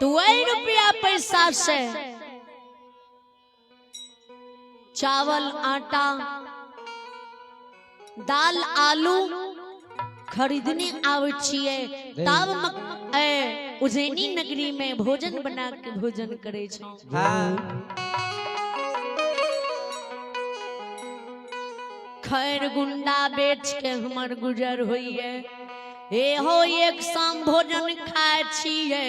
तो वही रुपया पैसा से चावल आटा दाल आलू खरीदने आबै छियै, तब उज्जैनी नगरी में भोजन बना के भोजन करै छौ। खैर गुंडा बेच के हमर गुजर होइए। ए हो एक शाम भोजन खाय छियै,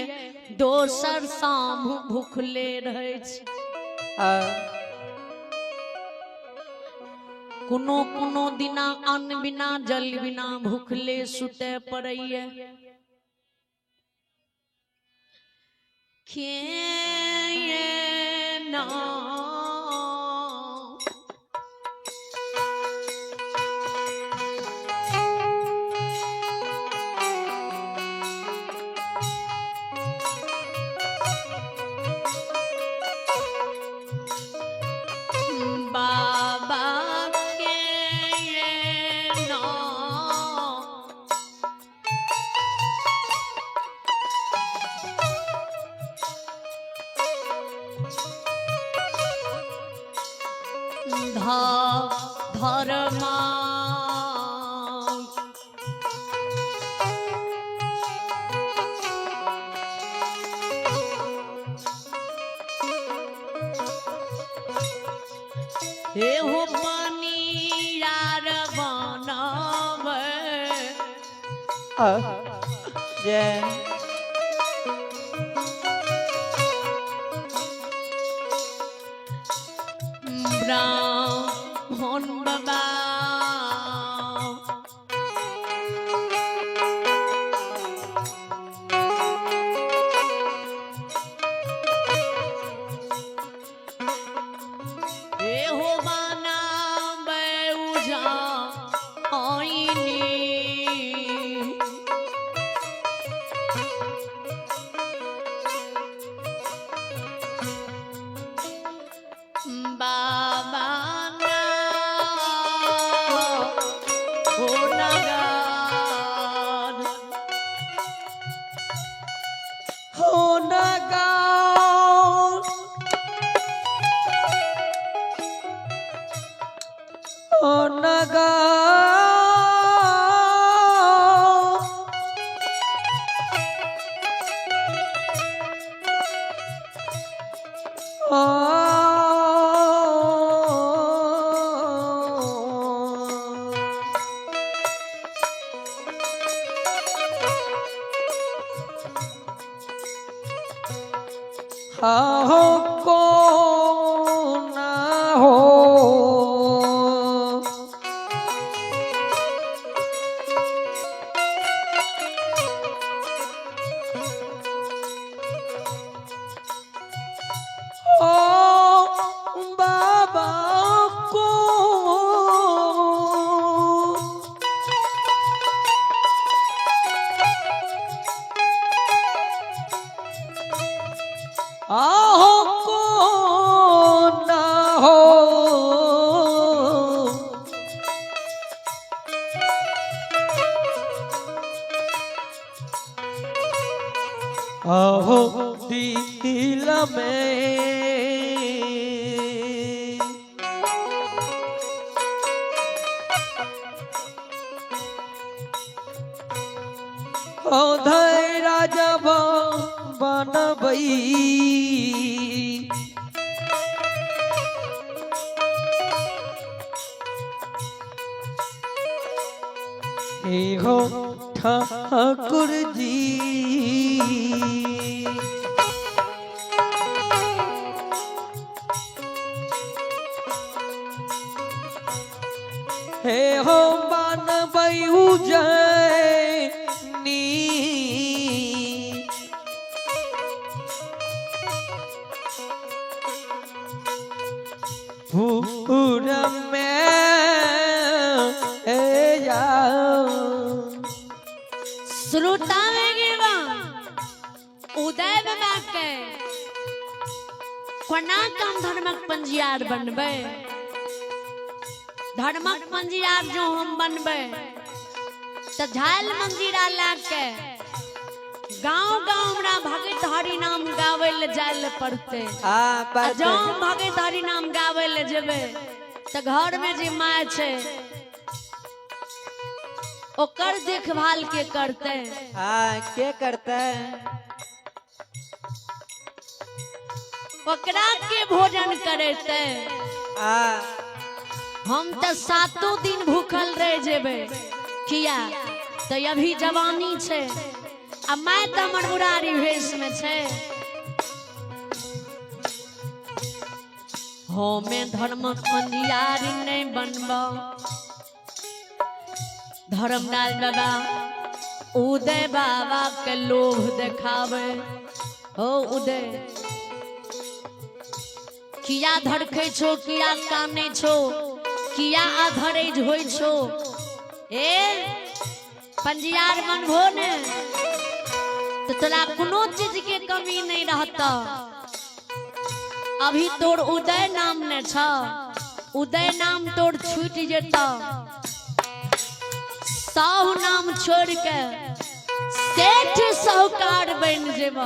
दोसर शाम भूखले रहै छी। कोनो कोनो दिना अन्न बिना जल बिना भूखले सुते पड़ैए। के ना बाबा के ना धर्मा हे हो पानी यार बनावे। जय ब्राह्मण बाबा हे हो बनावे उजा आईनी। बाबा ना हो नगार हो नगार हो नगार हो को ना हो ओ बाबा को आहो को ना हो आहो दिल में ओ धैरा जब बनबई हे हो ठाकुर जी। हे हो बनबई उजैनी पुर में ए जा श्रोता में गिरवा उदय बाबा के कोना कम धर्मक पंजियार बनबै। धर्मक पंजियार जो हम बनबै त झाल मंजीरा ला के गांव गांव हमरा भगत हरि नाम गावे ले जाय ले पड़ते। हाँ आ पड़तै। जँ भगत हरि नाम गावे ले जेबै तऽ घर में जे माय छै ओकर देखभाल के करते? हाँ के करतै? ओकरा के भोजन करेतै? हाँ। हम तऽ सातो दिन भूखल रह जेबै, किया तऽ अभी जवानी छै आ माय तऽ हमर बुढ़ारी भेष में छै। हमे धर्मक पंजियार नहीं बनब। धर्मराज बाबा उदय बाबा के लोभ देखावे, हो उदय, किया धड़कै छो, किया कानै छो, किया अधरेज होइ छो? ए पंजियार बनबो ने तो तोरा कोनो चीज के कमी नहीं रहत। अभी तोर उदय नाम ने छ, उदय नाम तोर छूट जेत, साहु नाम छोड़ के सेठ साहूकार बन जेब।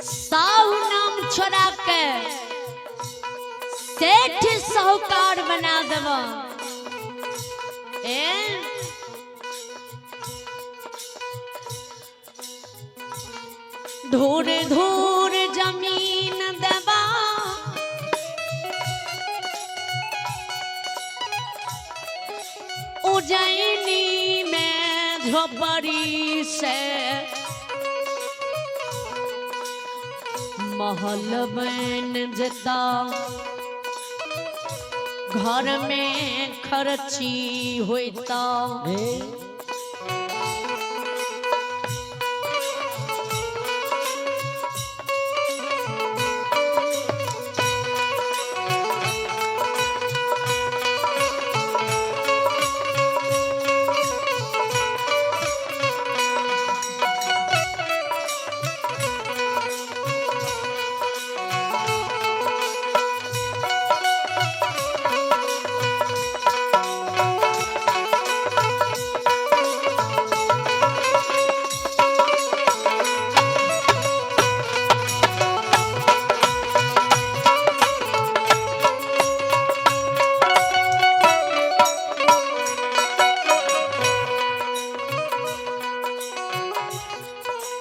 साहु नाम छोड़ा के सेठ साहूकार बना देब। ए धूर धूर जमीन देबा, उज्जैनी में झोपड़ी से महल बन जता, घर में खर्ची होता।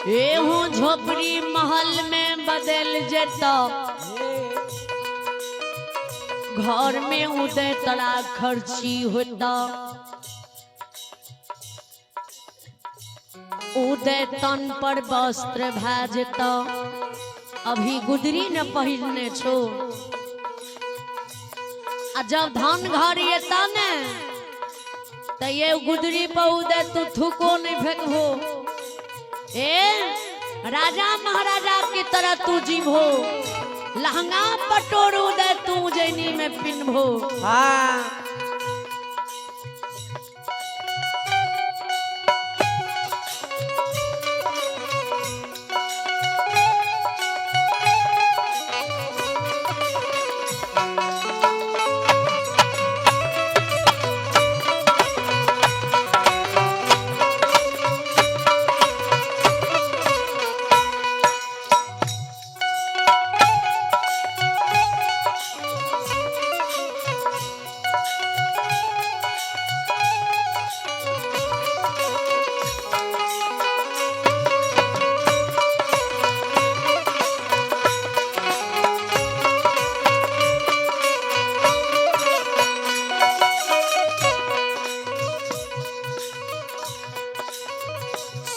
एहू झोपड़ी महल में बदल जेता, घर में उदय तड़ा खर्ची होता। उदय तन पर वस्त्र भए जेता, अभी गुदरी न पहिरने छो। आ जब धान घर एता ने त ये गुदरी पर उदय तू थूको नहीं फेंकबो। ए राजा महाराजा की तरह तू जीवो, लहंगा पटोर उदय तू उज्जैनी में पिन्हबो। हाँ।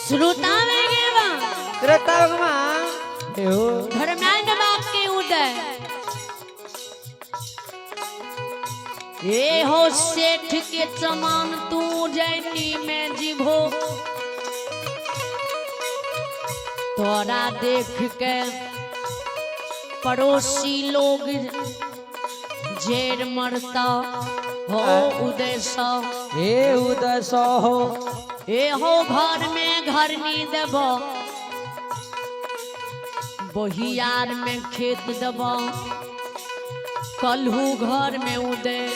श्रोता में गेवा श्रोता भगवान हो। धर्मेंद्र बाप के उदय ये हो सेठ के समान तू जैनी में जीभो तोरा देख के पड़ोसी लोग जेर मरता हो उदय सा। हे उदय सो हो। ए हो घर में घर नी देब, बहियार में खेत देब, कलहू घर में उदय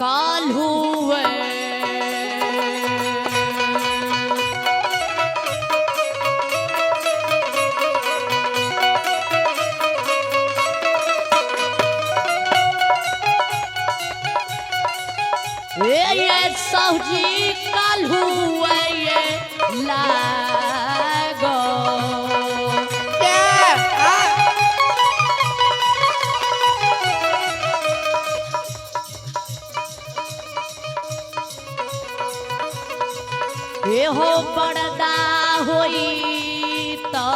काल्हू वे। ए ये साहू काल्हू वे ये लागो। क्या आ ए हो पर्दा होई तो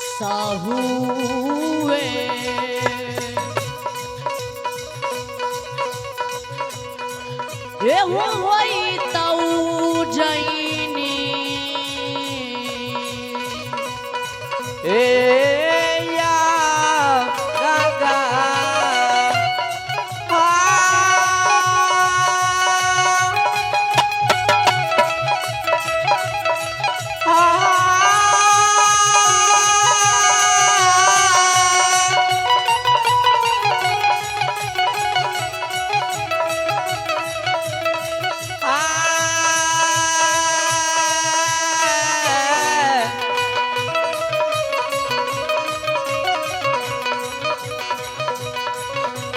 साहुए ए हो होई तो जैनी। ए या गागा आ आ आ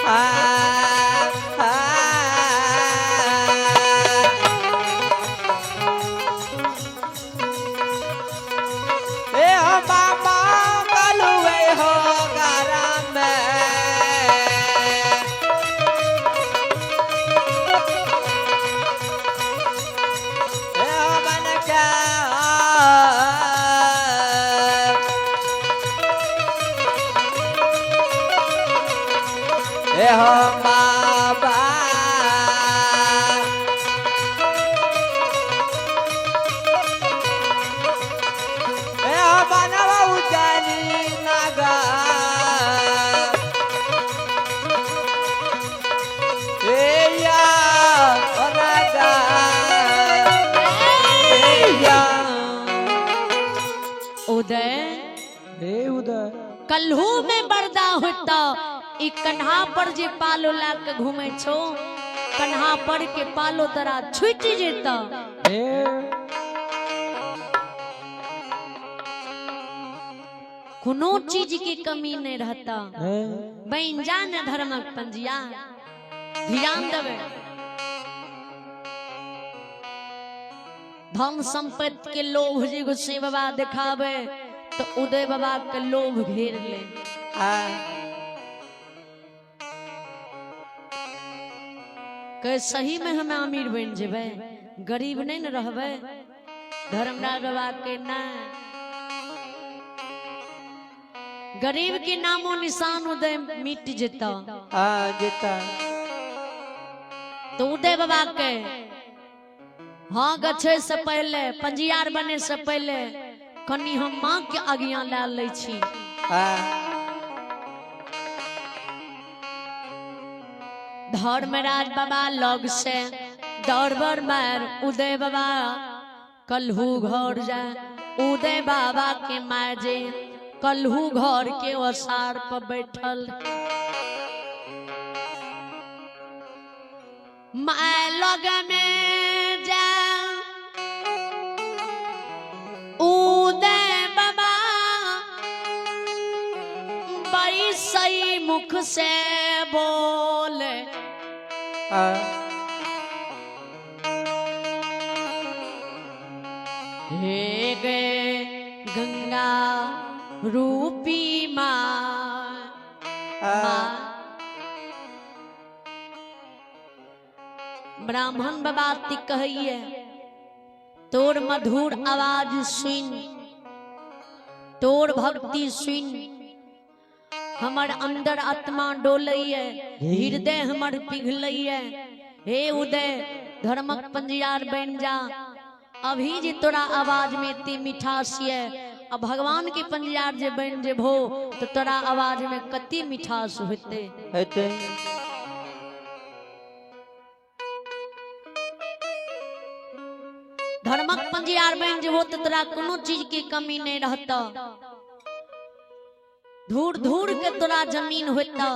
आ आ ए हो मामा कलुए हो गरम ए हो मन का ए हो बाबा ए हो बनवा उजानी नागा ए या ओ नागा ए या उदय ए उदय कल्हू में बरदा होता ई कन्हा पर जे पालो ला के घूमे छो, कन्हा पर के पालो तोरा छूट जेता। ए कोनो चीज के कमी नहीं रहता। बन जा न धर्मक पंजिया, ध्यान देवे। धन संपत्ति के लोभ जे गुस्से बाबा दिखावे तो उदय बाबा के लोभ घेर ले। आ के सही में हम अमीर बन जेबै, गरीब नहीं न रहबै। धर्मराज बाबा के ना गरीब के नामो निशान उदय मिट जेता। आ जेता। तो उदय बाबा के हाँ गछे से पहले पंजियार बने से पहले कनी हम माँ के आज्ञा ला लै छी। आ धर्मराज बाबा लग से दौड़ मार उदय बाबा कल्हू घर जाए। उदय बाबा के माँ जे कल्हू घर के ओसार पर बैठल माय लग में जा उदय बाबा बड़ी सही मुख से बोले। आ हे गे गंगा रूपी माँ आ माँ ब्राह्मण बाबा ती कहैये तोर मधुर आवाज सुन, तोर भक्ति सुन हमर अंदर आत्मा डोलैये, हृदय हमर पिघलैये। हे उदय, धर्मक पंजियार बन जा। अभी जे तोरा आवाज में एते मिठास ये, आ भगवान के पंजियार जे बन जेबहो तो तोरा आवाज में कते मिठास होते। हेतै। धर्मक पंजियार बन जेबहो तो तोरा कोनो चीज के कमी नहीं रहता। धूर धूर के तोरा जमीन होता,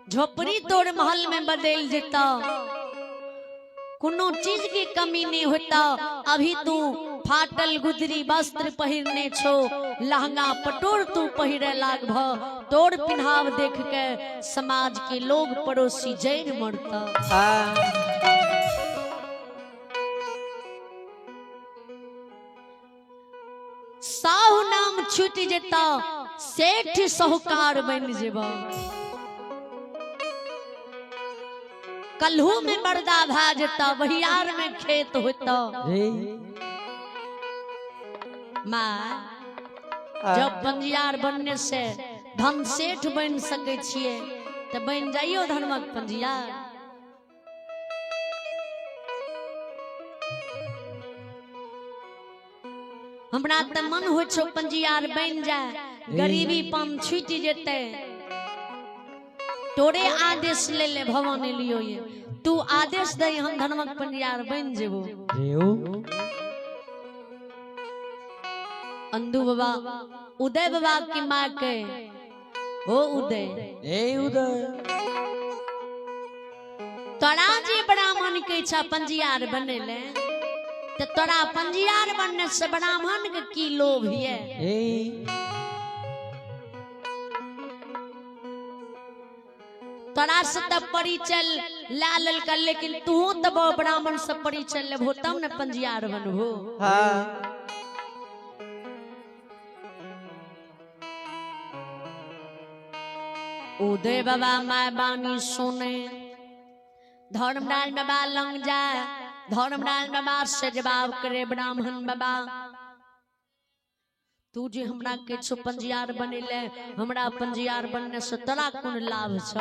झोपड़ी तोर महल में बदल जेता, कोनो चीज की कमी नहीं होता। अभी तू फाटल गुदरी वस्त्र पहिरने छो, लहंगा पटोर तू पहिरे लाग भ, तोर पिन्हाव देख के समाज के लोग पड़ोसी जैन मरता। आ साहु नाम छूट जेता, सेठ साहूकार बन जेबा। कल्हू में बरदा भा जेता, बहियार में खेत होता। रे माँ, जब पंजियार बनने से धन सेठ बन सके छिए तो बन जाइयो धर्मक पंजियार। हमरा त मन हो छो पंजियार बन जाए, गरीबी पन छूट जेते। तोरे आदेश ले ले भवन लियो ये, तू आदेश दे हम धर्मक पंजियार बन जेबो। रेऊ अंधु बाबा उदय बाबा की माँ के, हो उदय, ए उदय, तोरा जे ब्राह्मण के इच्छा पंजियार बनेले तो तोरा पंजियार बनने से ब्राह्मण के की लोभ ये? ए तोरा से त परिचय ला ललका, लेकिन तू तब ब्राह्मण से परिचय लेबो तब न पंजियार बनबो। हाँ। उदय बाबा my बानी सुने, धर्मराज बाबा लंग जाए, धर्मराज बाबा से जवाब करे ब्राह्मण बाबा, तू जे हमरा के छो पंजियार बनेले, हमरा पंजियार बनने से तोरा कोन लाभ छ?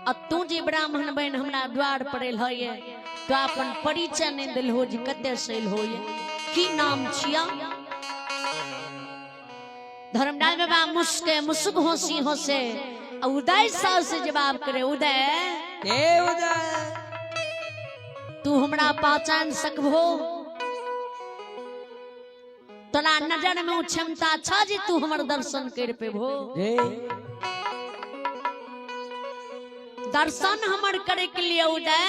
आ तू जे ब्राह्मण बन हमरा द्वार पर एल ये, तो अपन परिचय नहीं दिल हो जे कते से एल हो ये, की नाम छिया? धर्मराज बाबा मुस्के मुसुक होसी होसे उदय साहब से जवाब करे, उदय, ए उदय, तू हमरा पहचान सकबो? तोरा नजर में क्षमता छ जे तू हमर दर्शन कर पेबो? रे दर्शन हमर करे के लिए उदय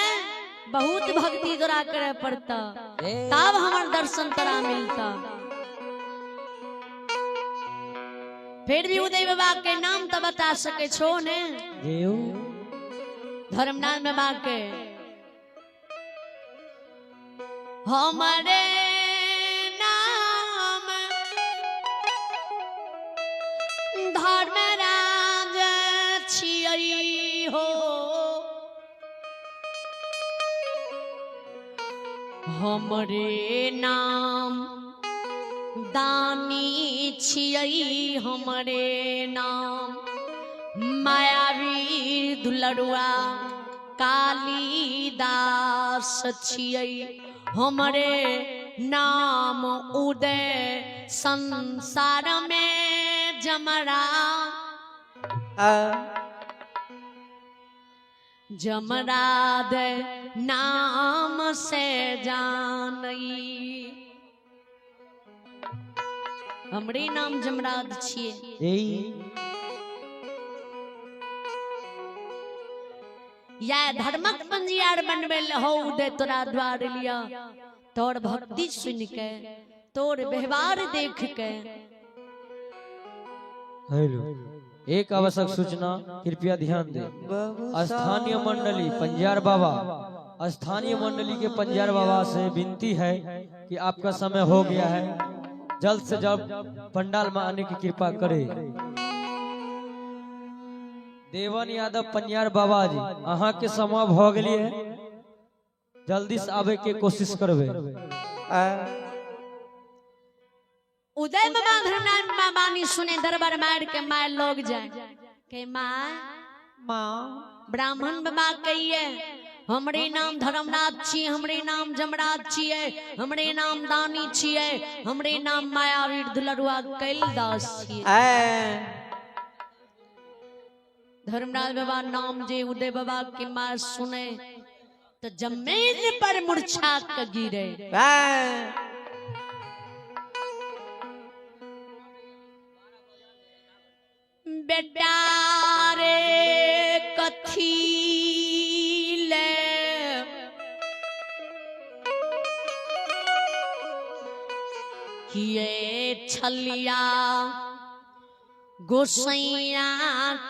बहुत भक्ति तोरा करे पड़ता, तब हमर दर्शन तोरा मिलता। फिर भी उदय बाबा के नाम तो बता सके छो ने? रेऊ धर्मनाथ बाबा के हमारे नाम धर्मराज छियै हो, हमरे नाम दानी छियै, हमरे नाम मायावीर दुलरुआ कालिदास छियै, हमरे नाम उदय संसार में जमरा जमराद नाम से जानई। हमरे नाम जमराद छियै। या धर्मक पंजियार बनबे ले हो उदय तोरा द्वार लिया, तोर भक्ति सुन के तोर व्यवहार देख के। हेलो, एक आवश्यक सूचना, कृपया ध्यान दें। स्थानीय मंडली पंजियार बाबा, स्थानीय मंडली के पंजियार बाबा से विनती है कि आपका समय हो गया है, जल्द से जल्द पंडाल में आने की कृपा करें। देवन यादव पनियार बाबा जी अहाँ के समय भ गेलिए, जल्दी से आवे के कोशिश करबे। उदय बाबा धर्मनारायण बाबा बानी सुने दरबार मार के मार लोग जाए के माँ माँ ब्राह्मण बाबा कहिए हमरे नाम धर्मनाथ छी, हमरे नाम जमराज छिए, हमरे नाम दानी छिए, हमरे नाम मायावीर दुलरुआ कैलदास छिए। धर्मराज बाबा नाम जे उदय बाबा के माँ सुने तो जमीन पर मूर्छा के गिरे। बेटा रे कथी ले किए छलिया गोसैया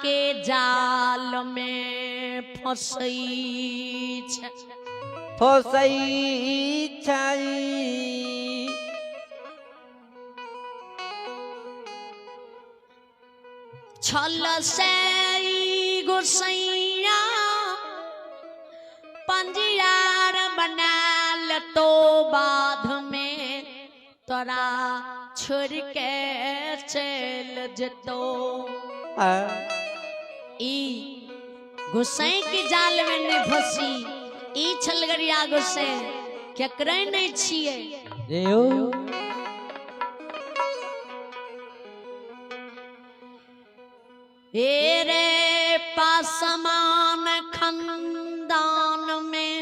के जाल में फसई छै। फसई छई। छल से ई गोसैया पंजियार बनाल तो बाध में तोरा छोड़ के चल जतो। ई गोसाई के जाल में नहीं फंसी, ई छलगरिया गोसाई केकरे नहीं छिए। देव ए रे पासमान खंदान में